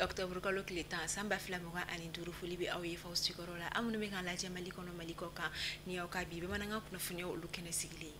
Octobre kalo tile 10 san 2025, foli bɛ aw ye f'aw sigiyɔrɔ la, aw minnu bɛ k'an lajɛ Mali kɔnɔ, Mali kɔ kan. Ni aw ka bi bamanankan kunnafoniyaw olu kɛnɛ sigilen.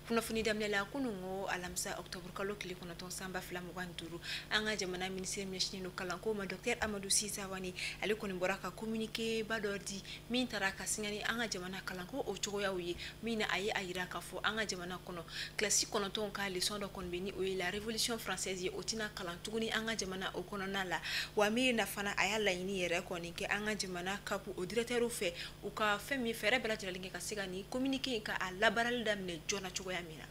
Kunnafoni daminɛ la, kununko alamisa octobre kalo tile 9 san 2025, an ka jamana minisiri ɲɛsinnen don kalanko ma, docteur Amadou Sy Savané, ale kɔni bɔra ka communiqué ba dɔ di min taara ka singa ni an ka jamana kalanko o cogoyaw ye, min na a ye a yira k'a fɔ an ka jamana kɔnɔ kilasi 9 ka leçon dɔ kɔni bɛ, ni o ye la révolution française ye, o tɛna kalan tuguni an ka jamana o kɔnɔna la. Wa min na fana, a y'a laɲini yɛrɛ kɔni kɛ an ka jamana CAP o directeur fɛ, u ka fɛn min fɛɛrɛ bɛɛ lajɛlen kɛ ka se ka nin communiqué in ka a labaarali daminɛ joona cogoya min na.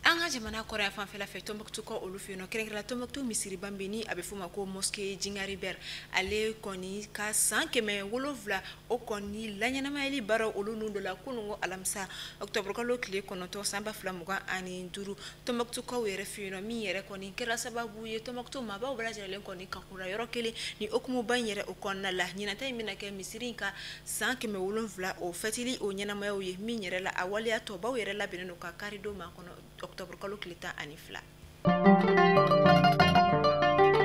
An ka jamana kɔrɔya fanfɛla fɛ, Tombouctou kɔ olu fɛ yen nɔ, kɛrɛnkɛrɛnnenya Tombouctou misiriba bɛ, ni a bɛ f'o ma ko mosquée Djinguereber, ale kɔni ka san 700 o kɔni laɲɛnamayali baara olu nun dɔ la kununko alamisa octobre kalo tile 9 san 2025, Tombouctou yɛrɛ fɛ yen nɔ, min yɛrɛ kɔni kɛra sababu ye Tombouctou maabaw bɛɛ lajɛlen kɔni kakura yɔrɔ kelen ni okumuba in yɛrɛ o kɔnɔna la. Ɲinata in bɛna kɛ misiri in ka san 700 o fɛtili o ɲɛnamayaw ye, min yɛrɛ la a waleya tɔbaw yɛrɛ labɛnnen don ka kari don ma kɔnɔ octobre kalo tile 12.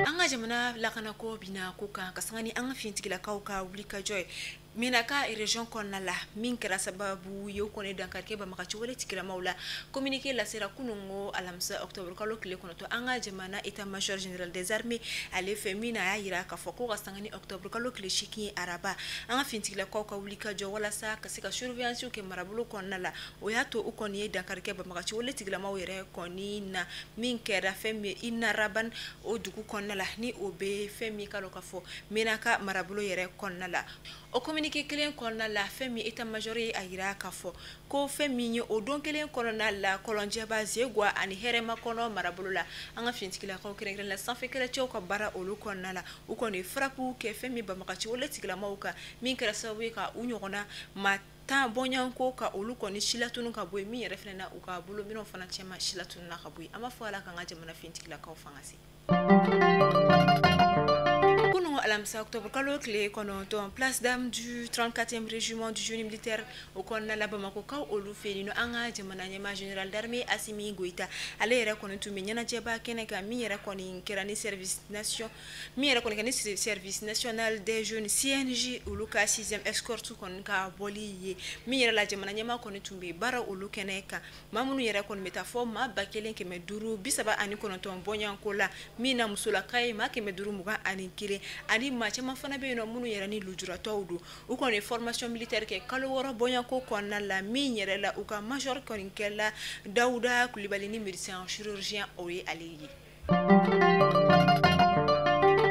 An ka jamana lakanako bina ko kan ka sanga ni an ka finitigilakaw ka wulikajɔ ye Menaka région kɔnɔna la, min kɛra sababu ye o kɔni dankari kɛ banbagaci wale tigilamaw la. Communiqué lasera kununko alamisa octobre kalo tile 9 an ka jamana état major général des armées ale fɛ, min na a y'a yira k'a fɔ ko ka sanga ni octobre kalo tile 8 araba, an ka finitigilakaw ka wulikajɔ walasa ka se ka surveillance kɛ marabolo kɔnɔna la, o y'a to u kɔni ye dankari kɛ banbagaci wale tigilamaw yɛrɛ kɔni na, min kɛra fɛn min ye Inaraban o dugu kɔnɔna la, ni o bɛ fɛn min ka dɔn k'a fɔ Menaka marabolo yɛrɛ kɔnɔna la. O communiqué kelen kɔnɔna la, fɛn min état major ye a yira k'a fɔ ko fɛn min ye o don kelen kɔnɔna la, Kɔlɔnjɛba, Zegwa ani Hɛrɛma kɔnɔ marabolo la, an ka finitigilakaw, kɛrɛnkɛrɛn la sanfɛ kɛlɛcɛw ka baara olu kɔnɔna la, u kɔni frappe kɛ fɛn min banbagaci wale tigilamaw kan, min kɛra sababu ye ka u ɲɔgɔnna maa 10 bɔɲɔgɔnko ka olu kɔni silatunu ka bɔ yen, min yɛrɛ fana na u ka bolominɛnw fana cɛman silatununa ka bɔ yen. An b'a fɔ Ala k'an ka jamana finitigilakaw fanga se. Alamisa octobre kalo tile 9, place d'armes du 34e régiment du génie militaire o kɔnɔna la, Bamakɔkaw olu fɛ yen nɔ, an ka jamana ɲɛmaa général d'armée Assimi Goïta, ale yɛrɛ kɔni tun bɛ ɲɛnajɛba kɛnɛ kan, min yɛrɛ kɔni kɛra ni service nation min yɛrɛ kɔni kɛ ni service national des jeunes CNJ olu ka 6e escorte kɔni ka bɔli ye, min yɛrɛ la jamana ɲɛmaa kɔni tun bɛ baara olu kɛnɛ kan. Maa minnu yɛrɛ kɔni bɛ taa fɔ maa 1539 bɔɲɔgɔnko la, min na musolaka ye maa 521, ani maa caman fana bɛ yen nɔ minnu yɛrɛ ni lujuratɔw don. U kɔni formation militaire kɛ kalo 6 bɔɲɔgɔnko kɔnɔna la, min yɛrɛ la u ka major kɔni kɛla Dawuda Kulibali ni médecin chirurgien o ye ale ye.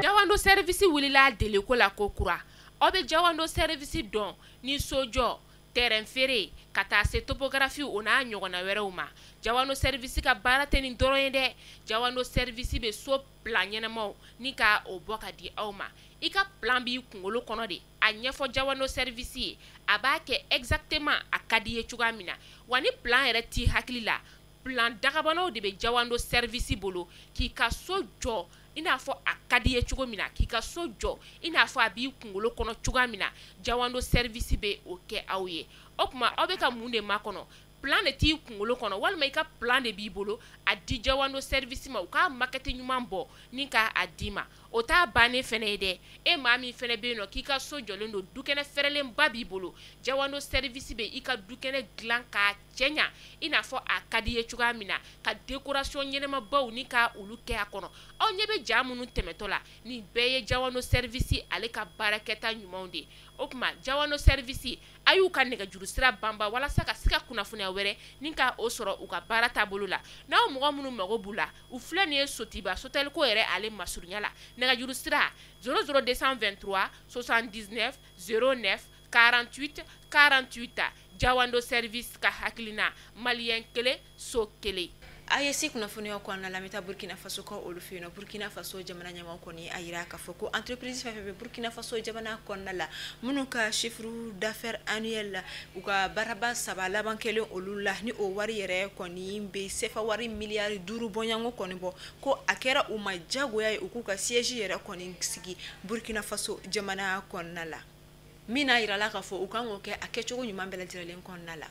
Jawando service wulila deliko la ko kura. Aw bɛ Jawando service dɔn ni sojɔ, terrain feere, ka taa se topographie o n'a ɲɔgɔnna wɛrɛw ma. Jawando service ka baara tɛ nin dɔrɔn ye dɛ. Jawando service bɛ so plan ɲɛnamaw ni ka o bɔ ka di aw ma. I ka plan b'i kunkolo kɔnɔ de, a ɲɛfɔ Jawando service ye, a b'a kɛ exactement a ka di ye cogoya min na. Wa ni plan yɛrɛ t'i hakili la, plan dagabanaw de bɛ Jawando service bolo k'i ka so jɔ i n'a fɔ a ka di ye cogo min na, k'i ka so jɔ i n'a fɔ a b'i kunkolo kɔnɔ cogoya min na. Jawando service bɛ o kɛ aw ye. O tuma aw bɛ ka mun de makɔnɔ? Plan de t'i kunkolo kɔnɔ, walima i ka plan de b'i bolo, a di Jawando service ma, u k'a maquette ɲuman bɔ ni k'a d'i ma. O t'a bannen fɛnɛ ye dɛ. E maa min fɛnɛ bɛ yen nɔ k'i ka so jɔlen don, dukɛnɛ fɛrɛlenba b'i bolo, Jawando service bɛ i ka dukɛnɛ dilan k'a cɛɲa i n'a fɔ a ka di ye cogoya min na, ka décoration ɲɛnamabaw ni ka olu kɛ a kɔnɔ. Aw ɲɛ bɛ ja minnu tɛmɛtɔ la, nin bɛɛ ye Jawando service ale ka baarakɛta ɲumanw de ye. O tuma Jawando service, a y'u ka nɛgɛjuru sira banba walasa ka se ka kunnafoniya wɛrɛ ni ka o sɔrɔ u ka baara taabolo la. N'aw mɔgɔ minnu mago b'u la, u filɛ nin ye Sotiba Sotelko yɛrɛ ale masurunya la. Nɛgɛjuru sira 00223 79 09 48 48. Jawando service ka hakilina, maliyɛn kelen so kelen. AES kunnafoniyaw kɔnɔna la, an bɛ taa Burkina Faso kaw olu fɛ yen nɔ. Burkina Faso jamana ɲɛmaaw kɔni a yira k'a fɔ ko entreprise fɛn fɛn bɛ Burkina Faso jamana kɔnɔna la, minnu ka chiffre d'affaires annuel la, u ka baaraba 3 laban kelen olu la, ni o wari yɛrɛ kɔni bɛ CFA wari miliyari 5 bɔɲɔgɔnko kɔni bɔ, ko a kɛra u ma diyagoya ye u k'u ka siège yɛrɛ kɔni sigi Burkina Faso jamana kɔnɔna la, min n'a yirala k'a fɔ u kan k'o kɛ a kɛcogo ɲuman bɛɛ lajɛlen kɔnɔna la.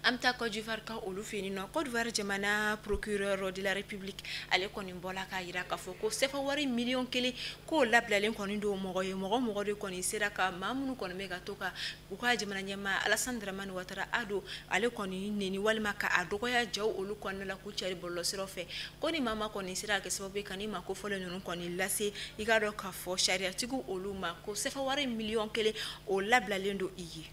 An bɛ taa Côte d'Ivoire ka olu fɛ yen nɔ. Côte d'Ivoire jamana procureur de la République, ale kɔni bɔla k'a jira k'a fɔ ko CFA wari miliyɔn 1 k'o labilalen kɔni don mɔgɔ ye, mɔgɔ mɔgɔ de kɔni sera ka maa minnu kɔni bɛ ka to ka u ka jamana ɲɛmaa Alassane Dramane Ouattara ado ale kɔni neni walima ka a dɔgɔya jaw olu kɔnɔna la k'u cari bɔlɔlɔsiraw fɛ, ko ni maa ma kɔni sera ka kɛ sababu ye ka ni maa kofɔlen ninnu kɔni lase, i k'a dɔn k'a fɔ sariyatigiw olu ma, ko CFA wari miliyɔn 1 o labilalen don i ye.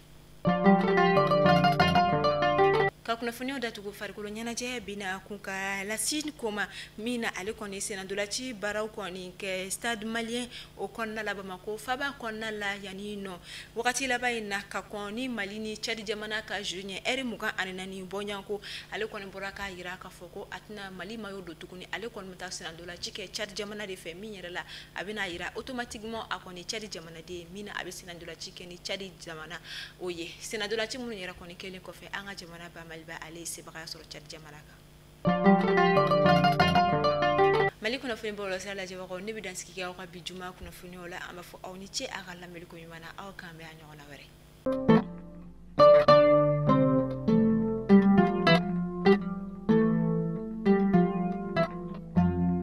Ka kunnafoniyaw datugu, farikolo ɲɛnajɛ bɛna kun ka Lasine Koma min na, ale kɔni sennantolaci baaraw kɔni kɛ Stade Malien o kɔnɔna la, Bamakɔ faba kɔnɔna la yanni nɔ. Wagati laban in na, ka kɔn ni Mali ni Tchad jamana ka jeu ɲɛ heure 24 bɔɲɔgɔnko, ale kɔni bɔra k'a jira k'a fɔ ko a tɛna Mali maillot don tuguni, ale kɔni bɛ taa sennantolaci kɛ Tchad jamana de fɛ, min yɛrɛ la a bɛna jira automatiquement a kɔni Tchad jamanaden min na, a bɛ sennantolaci kɛ ni Tchad jamana o ye. Sennantolaci minnu yɛrɛ kɔni kɛlen kɔfɛ, an ka jamana ba Maliba, ale ye sebagaya sɔrɔ Tchad jamana kan. Mali kunnafoni bɔlɔlɔsira lajɛbagaw, ne bɛ dansigi kɛ aw ka bi juma kunnafoniyaw la. An b'a fɔ aw ni ce a ka lamɛnni ko ɲuman na. Aw k'an bɛn a ɲɔgɔnna wɛrɛ.